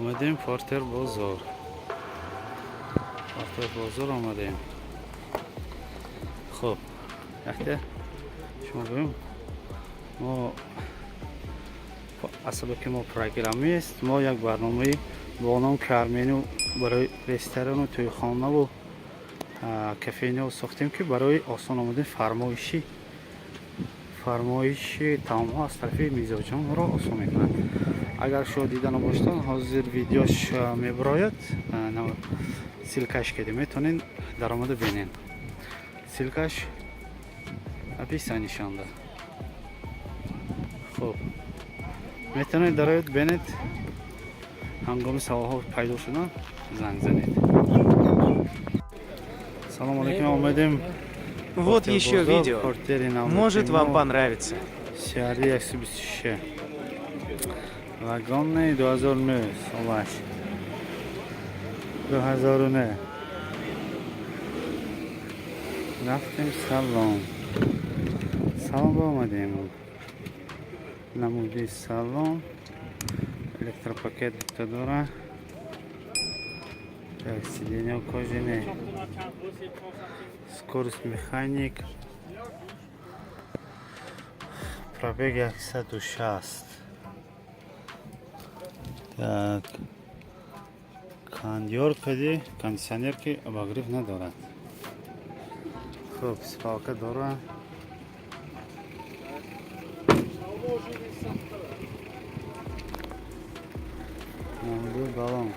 Омадем Портер бозор. Портер бозор омадем. Хуб, якте шумо бигӯем, мо асабе ки мо программист, мо як барномаи бо ном Кармену барои ресторану тӯйхонаву кафениҳо сохтем, ки барои осон омадани фармоиши таомҳо аз тарафи мизоҷонро осон мекунад. Агар шумо дида набошедон, ҳозир видеош мебирояд, ссылка ш кардем, метавонед даромада бинед. Ссылка ш описание шонда. Хуб, метавонед дароед, бинед. Ҳангоми саволҳо пайдо шудан, занг занед. Салому алейкум, омадем. Вот еще видео. Может, вам понравится. CRD 126 вагонный, 2009 солаш, 2009. Рафтем салон. Салон ба омадем. Намуди салон, электропакет дута дора. Так, сиденья кожаные, скорость механик, пробег 160. Так, кондёр кади, кондиционер ки обогрев надорад. Хуб, спалка дора. Намуди балон.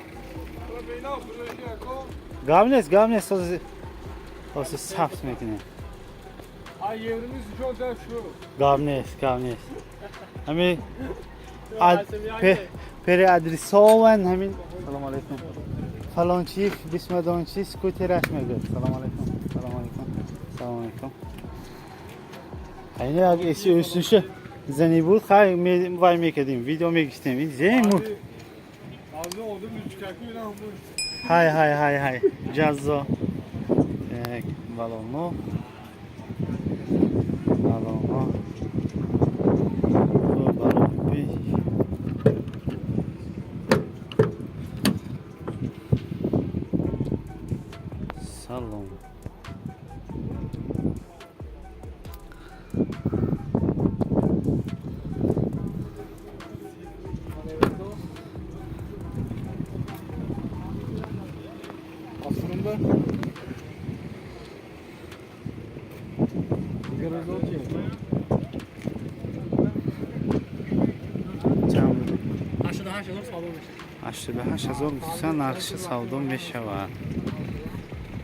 Гап нест, гап нест, ҳозир сабт мекунем. Гап нест, гап нест. Ҳами переадресован ҳамин. Салому алейкум. Фалончи бисмадончи скутераш мегӯяд. Салому алейкум, салому алейкум, салому алейкум. Айна як эси өсуша зани буд, хай вай мекардем, видео мегирифтем. Ин зему. Ҳай, ҳай, ҳай, ҳай, ҷаззо. Так, балоно. Балоно. Хуб, балони пеш. Салом. Aslında Чанд буд? 88 ҳазор савдо мешавад. 88 ҳазор гуфтан, нархша савдо мешавад.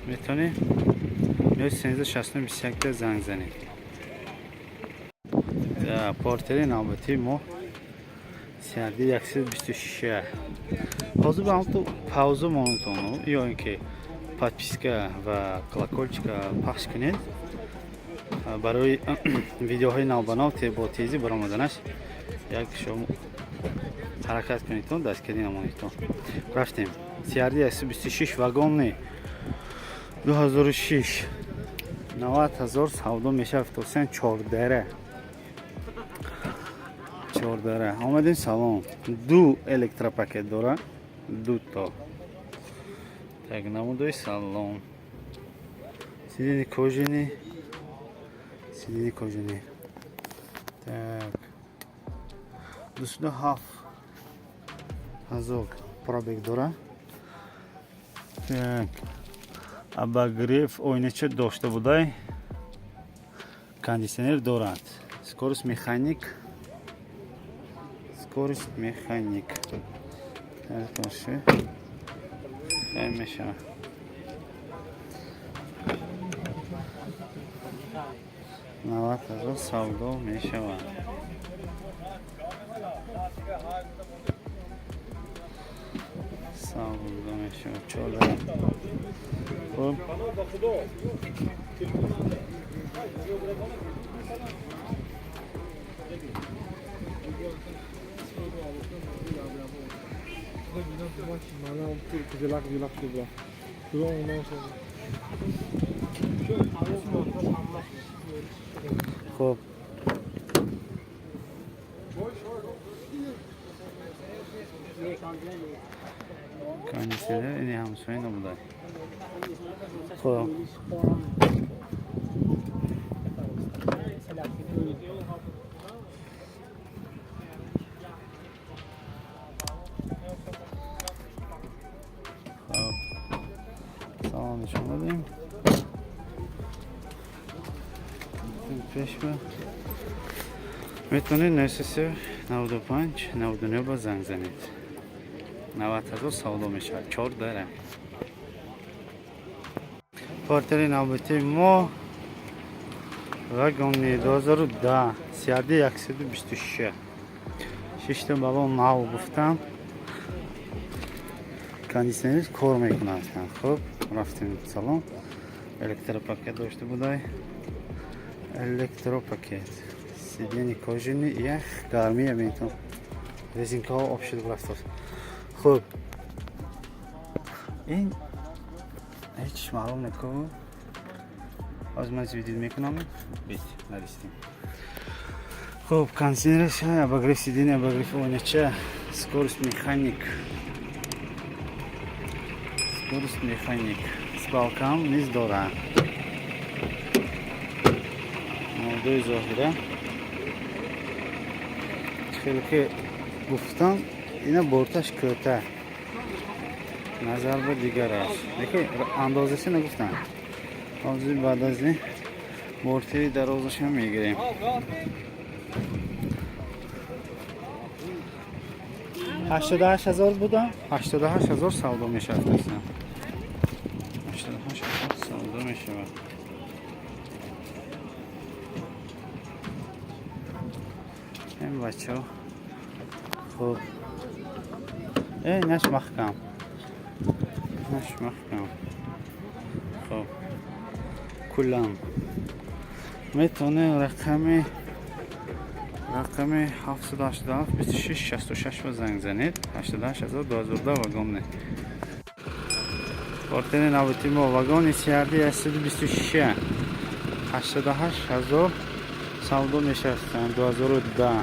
Метавонӣ 0 69 21 занг занед. Портери навбатии мо CRD 126. Ҳозир ба ҳамту пауза монтону ё ин ки подписка ва колокольчика пахш кунед, барои видеоҳои навбанав бо тезӣ баромаданаш як шумо ҳаракат кунедтон, дастгирӣ намоедтон. Рафтем. CRD 126 вагонный, 2006, 90 ҳазор савдо мешавад. Тосиан, чордара, чордара. Омадем салон. Ду электропакет дора, дуто. Так, намудои салон, сиденье кожаный, сиденье кожаный. Так, 207 ҳазор пробег дора. Так, обогрев оинача дошта будай, кондиционер дорад, скорость механик, скорость механик. Так, боше, хай мешавад. 90 ҳазор савдо мешавад. Савдо мешавад, чордара. Хуб. Хуб. Хоб, салон нишон додем. Пеш ба метавонед 93 95 99 ба занг занед. 90 000 савдо мешавад. Чор дара. Портери навбатии мо вагони 2010 CRD 126, шишта балон нав гуфтам, кондиционер кор мекунад. Хуб, рафтем салон. Электропакет дошта будай, электропакет, сиденье кожаный, ях, гармия бинтон, резинкаҳо об шуда рафтааст. Хуб, ин ҳеҷ маълум неку. Ҳозир ман видео мекунам, бит наристем. Хуб, кондиционераш, обогрев сиденья, обогрев ойнача, скорость механик, скорость механик, спалкам низ дорад. Мавзӯи зоҳира хеле ки гуфтам, ина борташ кӯта назар ба дигараш, лекин андозаси нагуфтам. Ҳозир баъд аз ин бортаи дарозашам мегирем. 88 000 будам, 88 000 савдо мешавад. 88 000 савдо мешавад. Ин бачаҳо, хуб, наш маҳкам, наш маҳкам. Хуб, куллан метавонем рақами 787 26 66 ба занг занед. 88 000, 2010 вагон. Портери навбати мо вагони CRD 126, 88 000 савдо мешавад. 2010,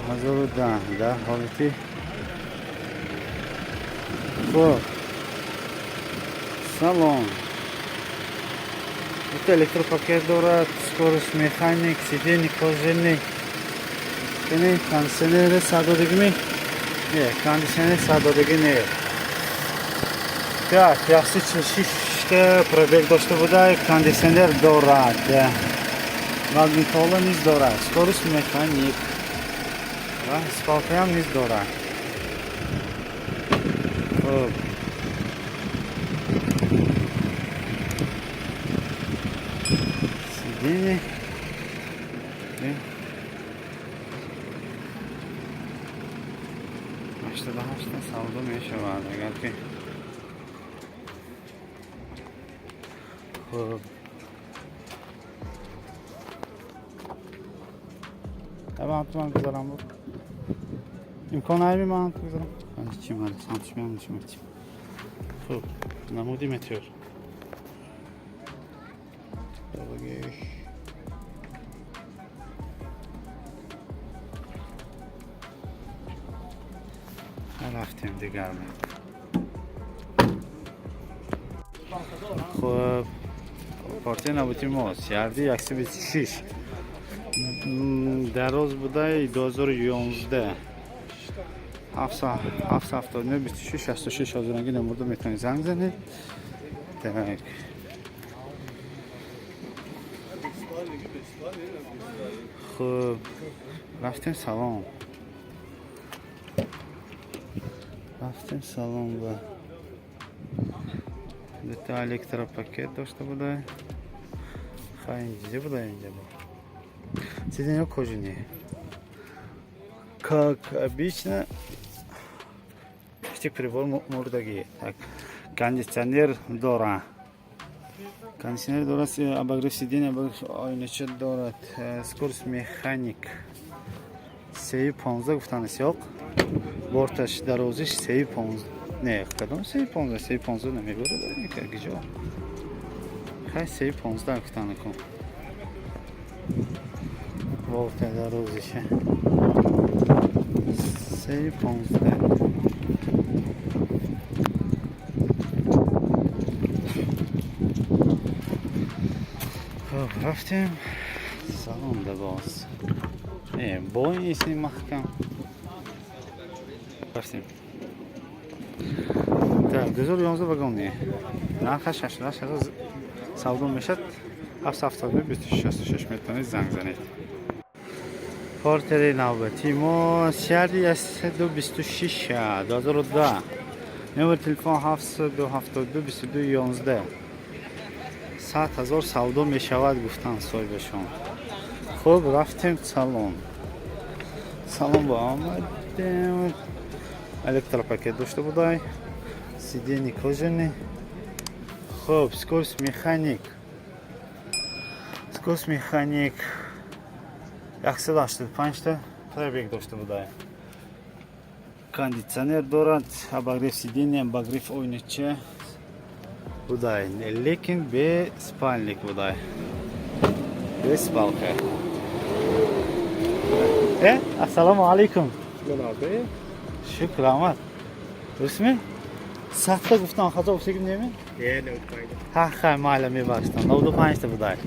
2010, дар ҳолати хуб. Салон дута электропакет дорад, скорость механик, сиденье кожаный, яъне кондиционери сардодагӣ не, кондиционер сардодагӣ не. Так, 146 пробег дошта буда, кондиционер дорад, магнитола низ дорад, скорость механик ва спалкаам низ дорад. Хуб, сиденье 88-та савдо мешавад, агар ки. Хуб, ман туман гузарам, буд имкон айби ман гузарам чи ман самтиш меам. Хуб, намуди метеор Дорогиш. Рафтем дигар. Хуб, партия навбати мо CRD 126, дароз будаи, 2011, 779 26 66. Ҳозиранги намурда метавонед занг занед. Так, хуб, рафтем салон, рафтем салон. Ба дута электропакет дошта буда. Хай, инҷа буда, инҷа бу сиденья кожаные, как обычно, кичик прибор мурдагӣ. Так, кондиционер дора, кондиционер дорад, обогрев сиденья, обогрев ойнача дорад, скорость механик, 3,15 гуфтан сиёқ, борташ дарозиш 3,15 не, кадом 3,15? 3,15 намебарад гиҷо. Хай, 3,15 гуфтан кун, борта дарозиша 3,15. Хуб, рафтем салон да боз. Бо ин исми маҳкам. Рафтем. Так, 2011 вагони. Нархаш 88 000 савдо мешад. 772 266 метавонед занг занед. Портери навбатии мо CRD 126 2010. Номер телефон 772 22 11. 100 000 савдо мешавад, гуфтанд соҳибашон. Хуб, рафтем салон. Салон ба омадем. Электропакет дошта будай. Сиденье кожаный. Хуб, скорость механик. Скорость механик. 185 та пробег дошта будай. Кондиционер дорад, обогрев сиденья, обогрев ойнача будай. Лекин бе спальник будай. Бе спалка. Ассалому алайкум. Шукр, омад. Дурустми? 100 та гуфтам, хато гуфтагим неми? Ҳа, хай, майла, мебахштам. 95 та будай.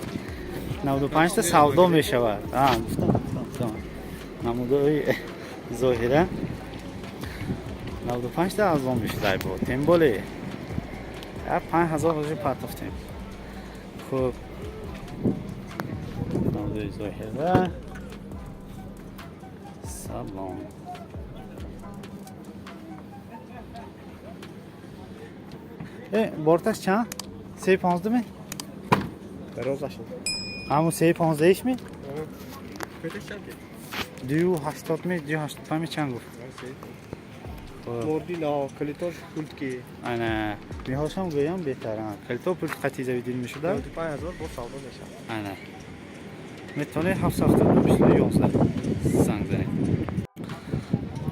95 та савдо мешавад. А, гуфтам, гуфтам, гуфтам. Намудои зоҳира 95 та арзон мешудай бо. Тем более. Я 5000 ҳозир партофтем. Хуб. Намудои зоҳира. Салом. Борташ чанд? 3.15 ми? Ҳамун 3.15 ми? 2.80 ми, 2.85 ми, чанд гуфт? Калитош пультки. Ана, мехостам гӯям беҳтар. Калито пульт қатъи завидил мешуда? 95 000 бо савдо мешавад. Ана. Метавонед 772 22 11 занг занед.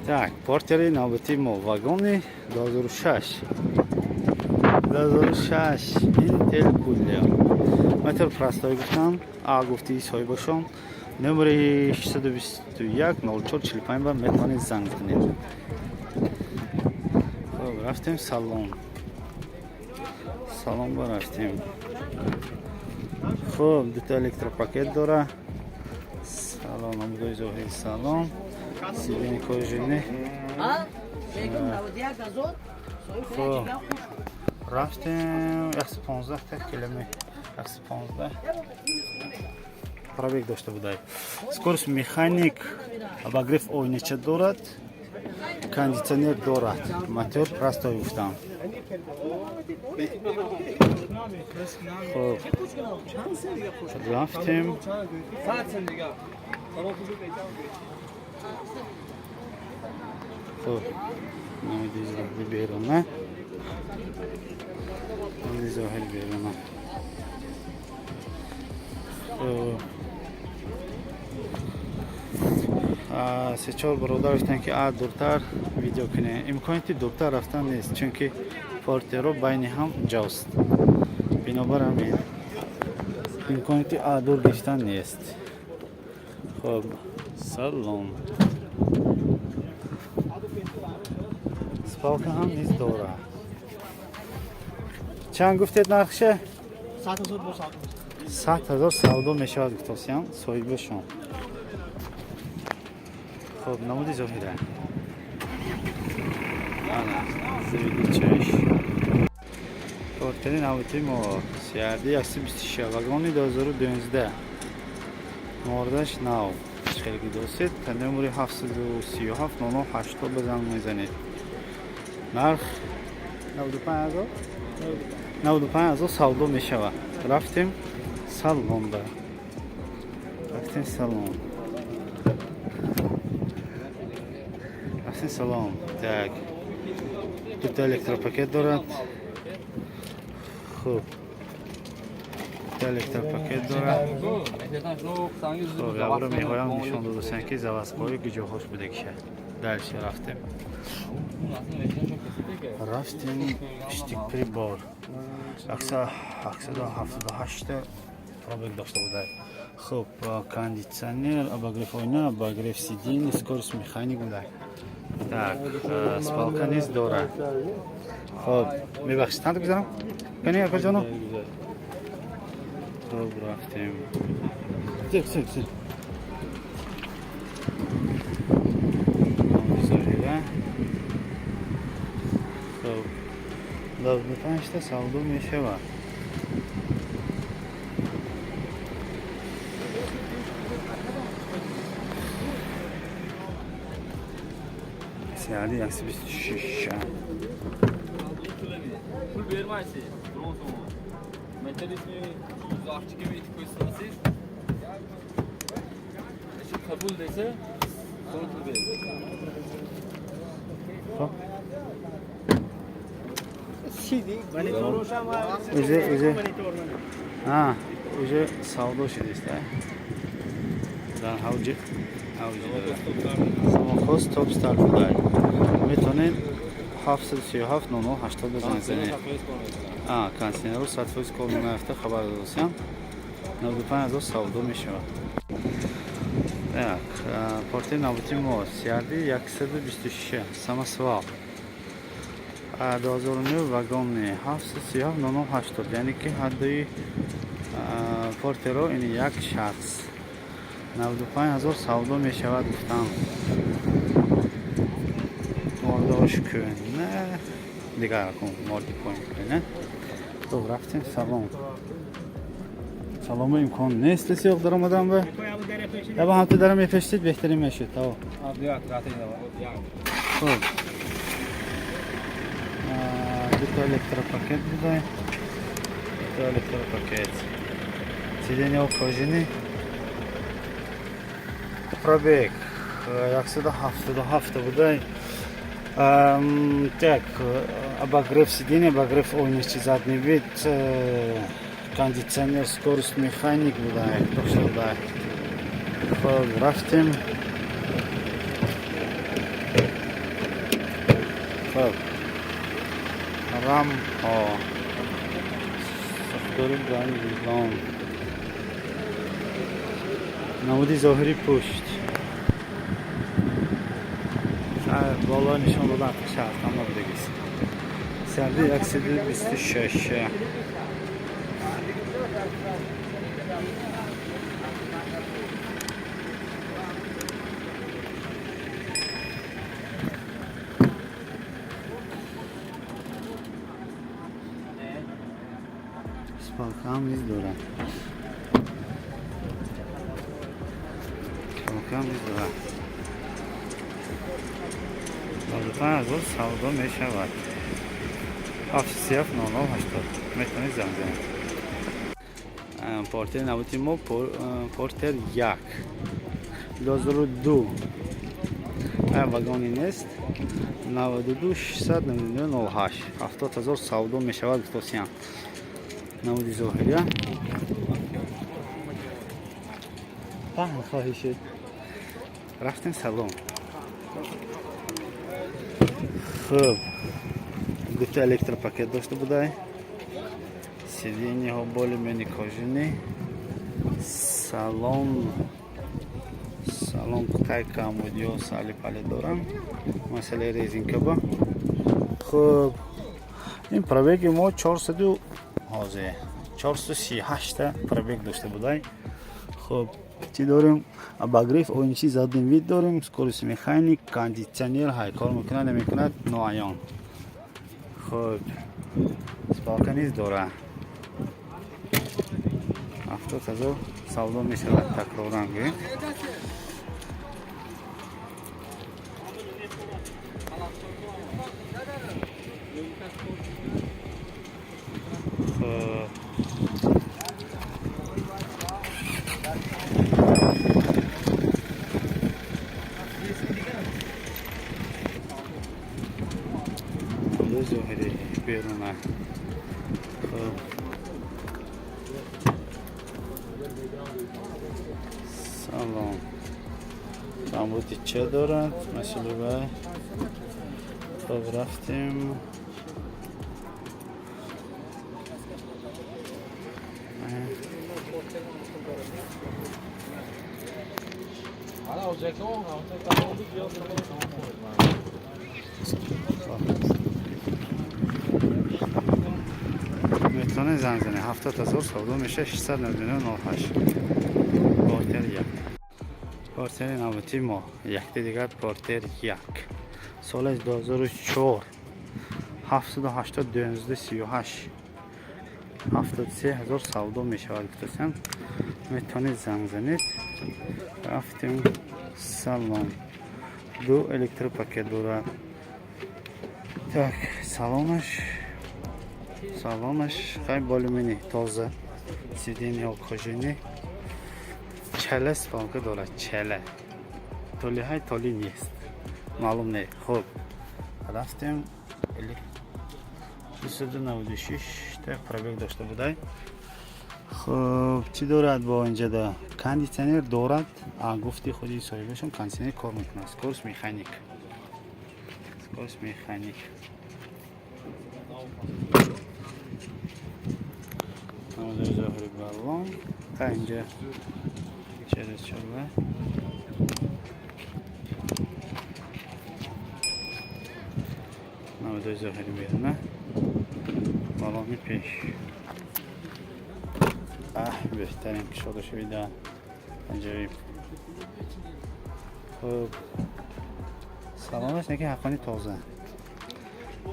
Так, портери навбатии мо вагони 2006. 2006 Intel Coolio. Мотор простой гуфтам, а гуфти соҳибашон. Номери 621 04 45 ба метавонед занг занед. Хуб, рафтем салон. Салон ба рафтем. Хуб, дута электропакет дора. Салон, намудои зоҳири салон. Сиденье кожаный. Хуб, рафтем 115 та километр, 115 пробег дошта будай. Скорость механик, обогрев ойнача дорад, кондиционер дорад. Мотор простой гуфтам. Хуб, рафтем. Хуб, намуди зоҳири беруна. Намуди зоҳири беруна. Хуб. Се-чор бародар гуфтанд, ки а дуртар видео кунем. Имконияти дуртар рафтан нест, чунки портеро байни ҳам ҷост. Бинобар ҳамин имконияти а дур гирифтан нест. Хуб, салом. Спалка ҳам низ дорад. Чанд гуфтед нархша? 100 000 бо савдо. 100 000 савдо мешавад, гуфтосиям соҳибашон. Хуб, намуди зоҳира. Ана, завидичаш. Портери навбати мо CRD 126 вагони 2012. Мордаш нав. Хеле ки достед, номери 737 00 80 ба занг мезанед. Нарх 95 000? 95 000 савдо мешавад. Рафтем салон ба. Рафтем салон. Рафтем салон. Так. Дута электропакет дорад. Хуб. Дута электропакет дорад. Хуб, ябро мехоҳам нишон додасам, ки заводскои гиҷоҳош будагиша. Дальше рафтем. Рафтем штик прибор. 178 та пробег дошта будай. Хуб, кондиционер, обогрев ойна, обогрев сиденье, скорость механик будай. Так, спалка низ дорад. Хуб, мебахшед, чанд гузарам? Кани, акаҷоно? Хуб, рафтем. Тек, тек, тек. Зоҳира. Хуб, 95-та савдо мешавад. Сиади 126. Pul bermaysiz, biron so'm. Metalismi uzoqchiga yetib qo'ysangiz, shu qabul desa, so'ng pul beradi. Хуб. Уже а уже савдо шудист, дар ҳавҷи ҳавҷи дорад. Самохоз Топ Стар будай. Метавонед 737 00 80 занг занед. А кондиционерро 100% кор нарафта, хабар додасям. 95 ҳазор савдо мешавад. Так, портери навбати мо Сиарди 126, самосвал 2009, вагони, 737 00 80, яъне ки ҳардуи портеро ин як шахс 95 ҳазор савдо мешавад, гуфтам. Мордош кун, не, дигар кун, морди поин кун. Хуб, рафтем. Салом, салому имкон нест, сиёқ даромадан ба яба ҳамту дара мепештид, беҳтарин мешуд. Таво. Хуб, дуто электропакет будай, дуто электропакет, сиденья кожаный, пробег 177 будай. Так, обогрев сиденья, обогрев ойничи, задний вид, кондиционер, скорость механик будай, дошта будай. Хоб, рафтем. Хоб, рамҳо сохтори ганҷилон, намуди зоҳири пушт боло нишон додан шарт ҳама будагист. Сарди 126. Спалкаам низ дорад, спалкаам низ дорад. 95 ҳазор савдо мешавад. 737 00 80 метавонед занг занед. Портери навбати мо Портер як 2002, вагони нест, 92 699 08, 70 ҳазор савдо мешавад, гуфтосиям. Намуди зоҳирия паҳн хоҳӣ шуд. Рафтем. Салом. Хуб, дута электропакет дошта будай, сиденьяҳо более-менее кожаный, салон, салон тай камудиё сали пали дорам, масъалаи резинка ба. Хуб, ин пробеги мо 400, ҳозир 438-та пробег дошта будай. Хуб, чӣ дорем? Обогрев оинчи, задний вид дорем, скорость механик, кондитсионер ҳай кор мекунад, намекунад, ноаён. Хуб, спалка низ дора. 70 ҳазор савдо мешавад, такроран гӯем. Хуб. Зоҳири беруна. Хуб, салом камбуди ча дорад масъулиба. Хуб, рафтем. Метавонед занг занед. 70 000 савдо мешавад. 699 08. Портер як. Портери навбатии мо. Якти дигар Портер як. Соли 2004. 780 12 38. 73 000 савдо мешавад гуфтасам. Метавонед занг занед. Рафтем салон. Ду электропакет дорад. Так, салонаш хай более-менее тоза. Сиденья кожаные. Челе спалка дорад, челе. То ли ҳай, то ли нест. Маълум не. Хуб. Рафтем 296 та пробег дошта будай. Хуб, чӣ дорад бо инҷада? Кондитсионер дорад. А гуфти худи соҳибашон, кондитсионер кор мекунад. Скорость механик. Скорость механик. Намудаи зоҳири баллон. Та инҷа через чорва. Намудаи зоҳири беруна. Баллони пеш. Аҳ, беҳтарин кушода шавида. Аҷоиб. Хуб. Салонаш неки ҳаққони тоза.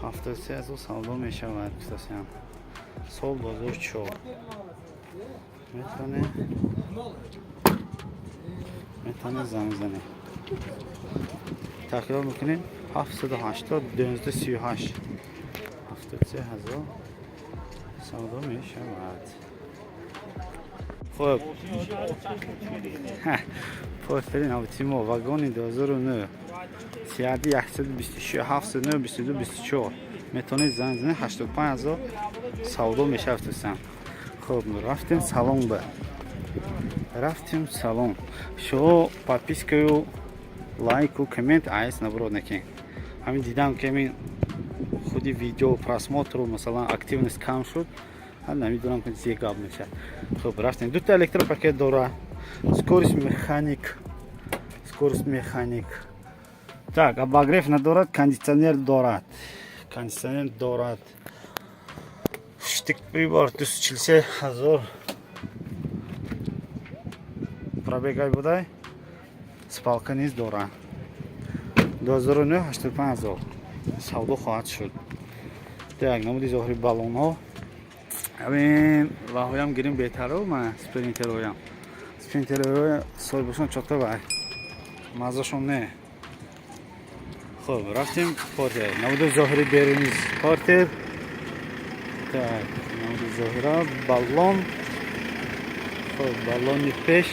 73 000 савдо мешавад, гуфтасиям. Сол 2004. Метавонед занг занед. Такрор мекунем: 780 12 38. 73 000 савдо мешавад. Хуб, портери навбати мо вагони 2009 CRD 126 79 22 24. Метавонед занг занед. 85 000 савдо мешавад дӯстам. Хуб, рафтем салон ба. Рафтем салон. Шумо подпискаю, лайку, коммент айс набурод накин. Ҳамин дидам, ки ҳамин худи видео просмотру, масалан, активность кам шуд. Ҳа, намедонам, ки зе гап мешавад. Хуб, рафтем. Дута электропакет дора. Скорость механик. Скорость механик. Так, обогрев надорад, кондитсионер дорад. Кондитсионер дорад. Штык прибор 243 ҳазор пробегай будай. Спалка низ дорад. 2009, 85 ҳазор савдо хоҳад шуд. Так, намуди зоҳири баллонҳо. Ҳамин ваҳоям гирим беҳтаро, ма спринтероям. Спринтероя соҳибашон чота вай. Маззашон не. Хуб, рафтем портер. Намуди зоҳири беруни портер. Так, намуди зоҳира баллон. Хуб, баллони пеш.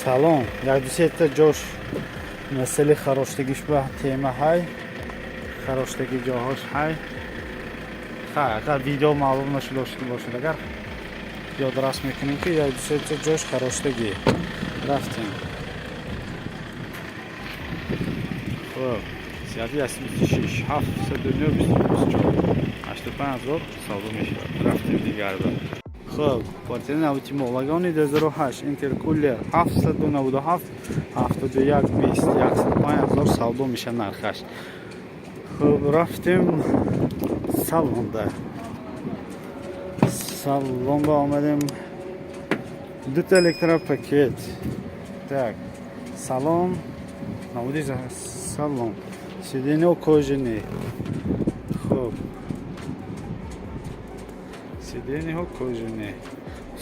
Салон. Як ду сета ҷош масъали хароштагиш ба тема ҳай. Хароштаги ҷоҳош ҳай. Ха, агар видео маълум нашуда бошад, агар ёдрас мекунем, ки як ду сета ҷош хароштагӣ. Рафтем. Хуб, CRD 26 709 24, 85 000 савдо мешавад. Рафтем дигарда. Хуб, портери навбати мо вагони 2008 интеркулер 797 71 20, 105 000 савдо мешавад нархаш. Хуб, рафтем салонда. Салон ба омадем. Дута электропакет. Так, салон, намуди салон. Сиденья кожаные. Хуб. Сиденья кожаные.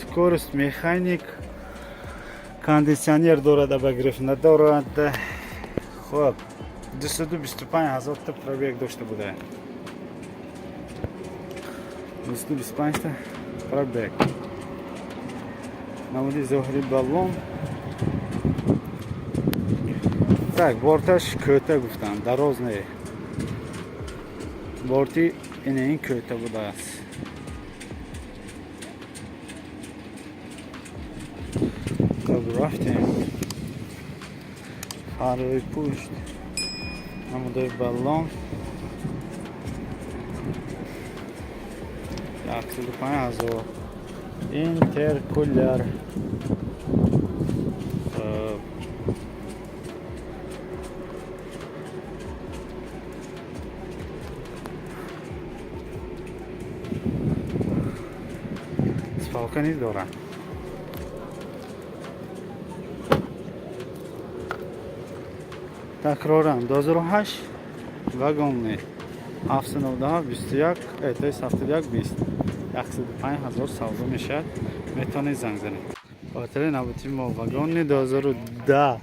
Скорость механик. Кондиционер дорад, обогрев надорад. Хуб. 225 ҳазор та пробег дошта буда. 225 та пробег. Намуди зоҳири баллон. Так, борташ кӯта гуфтам, дароз не. Борти ина ин кӯта будааст. Хуб, рафтем. Фарҳои пушт. Намудаи баллон. 105 000. Интеркулер. Хуб. Спалка низ дорад. Такроран 2008 вагонный 797 21 то есть 71 20 105 ҳазор савдо мешавад. Метавонед занг занед. Хотири навбати мо вагонный 2010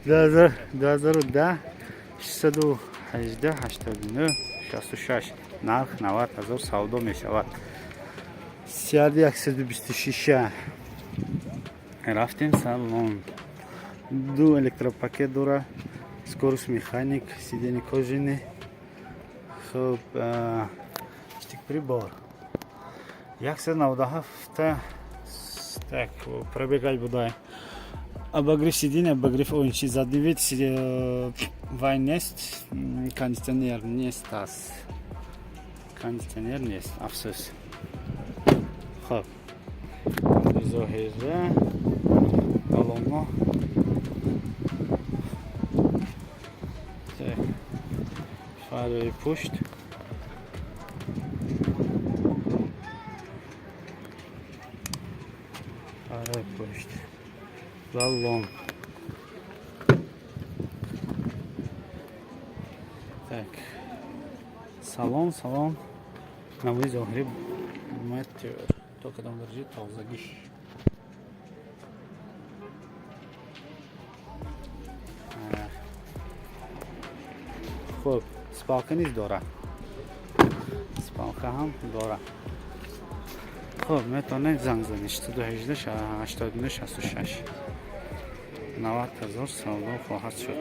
2010 618 89 66 нарх 90 ҳазор савдо мешавад. Сиарди 126 рафтем салон. Ду электропакет дора, скорость механик, сиденье кожаный. Хуб, штик прибор. 197 так, пробегать будай. Обогрев сиденья, обогрев ончи задний вид, вай нест, кондиционер нест аст. Кондиционер нест, афсӯс. Хуб. Зоҳира балонҳо. Так. Фарои пушт. Фарои пушт. Балон. Так. Салон, салон. Намуди зоҳирӣ метеор. То кадом дараҷаи тозагӣ. Хуб, спалка низ дорад. Спалка ҳам дорад. Хуб, метавонед занг занед 618 89 66 90 ҳазор савдо хоҳад шуд.